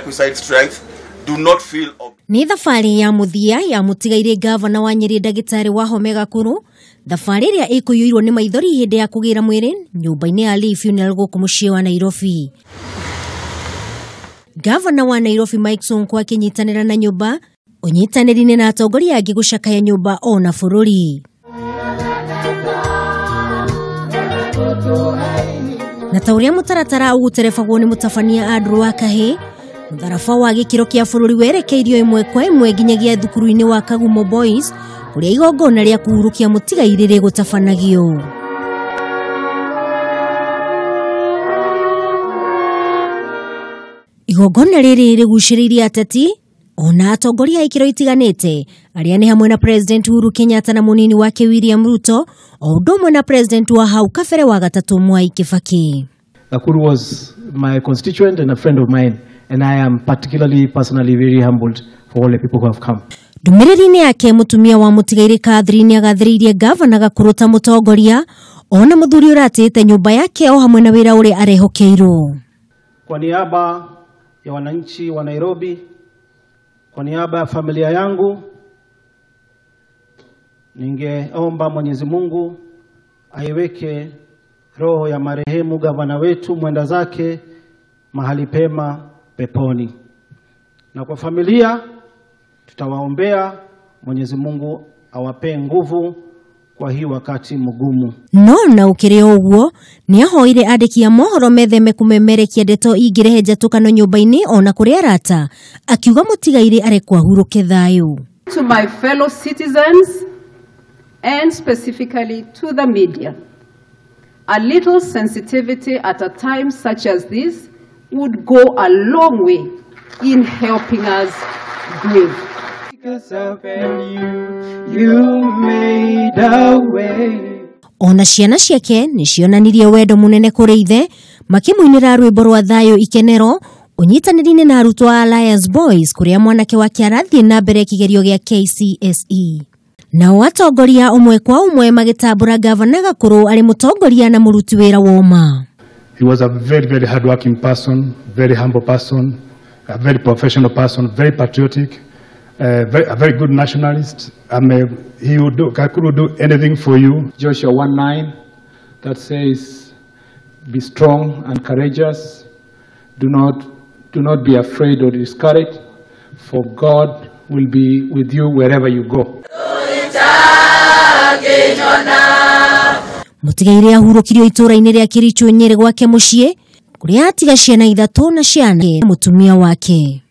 Requisite strength, do not feel Nĩ thabarĩ ya mũthia ya mũtigairĩ gavana wa Nyĩrĩ ndagĩtarĩ Wahome Gakuru, thabarĩ ĩrĩa ĩkũiyũirwo nĩ maithori hĩndĩ ya kũgĩra mwĩrĩ nyũmba-inĩ ya Lee Funeral gũkũ mũciĩ wa Nairobi. Gavana wa Nairobi Mike Sonko akĩnyitanĩra na nyũmba ũnyitanĩri-inĩ na atongoria angĩ gũcakaya nyũmba ona bũrũri. Na ta ũrĩa mũtaratara ũgũterebagwo nĩ mũtabania Andrew wa Kahĩ, mũtharaba wa gĩkĩro kĩa bũrũri werekeirio ĩmwe kwa ĩmwe nginyagia thukuru-inĩ wa Kagumo Boys kũrĩa igongona rĩa kũhurũkia mũtigairĩ rĩgũtabanagio. Igongona rĩrĩ rĩgucĩrĩirie ateti ona atongoria a ikĩro itiganĩte arĩa nĩ hamwe na President Uhuru Kenyatta na mũnini wake William Ruto o ũndũ ũmwe na President wa hau kabere wa gatatũ Mwai Kibaki. Gakuru was my constituent and a friend of mine, and I am particularly personally very humbled for all the people who have come. Ndũmĩrĩri-inĩ yake mũtumia wa mũtigairĩ Catherine agathĩrĩirie gavana Gakuru ta mũtongoria ona mũthuri ũratĩĩte nyũmba yake o hamwe na wĩra ũrĩa arehokeirwo. Kwa niaba ya wananchi wa Nairobi, kwa niaba ya familia yangu, ningeomba Mwenyezi Mungu aiweke roho ya marehemu gavana wetu mwenda zake mahali pema peponi. Na kwa familia tutawaombea Mwenyezi Mungu awapee nguvu kwa hii wakati mgumu. No na ukiri ũguo nĩ ahoire andĩki a mohoro metheme kũmemerekia ndeto ingĩrehe njatũkano nyũmba-inĩ ona kũrĩ arata, akiuga mũtigairĩ arekwo ahurũke thayũ. To my fellow citizens and specifically to the media, a little sensitivity at a time such as this would go a long way in helping us grieve. Ona ciana ciake nĩ cionanirie wendo mũnene kũrĩ ithe makĩmũinĩra rwĩmbo rwa thayũ ikenero ũnyitanĩri-inĩ na arutwo a Alliance Boys kũrĩa mwanake wake arathiĩ na mbere kĩgerio gĩa KCSE. Nao atongoria ũmwe kwa ũmwe magĩtambũra gavana Gakuru arĩ mũtongoria na mũruti wĩra woma. He was a very, very hardworking person, very humble person, a very professional person, very patriotic, a very good nationalist. He would do, Gakuru would do anything for you. Joshua 1:9 that says, "Be strong and courageous. Do not be afraid or discouraged, for God will be with you wherever you go." Mũtigairĩ ahurũkirio itũũra-inĩ rĩa Kericho Nyĩrĩ gwake mũciĩ kũrĩa atiga ciana ithatũ na ciana mũtumia wake.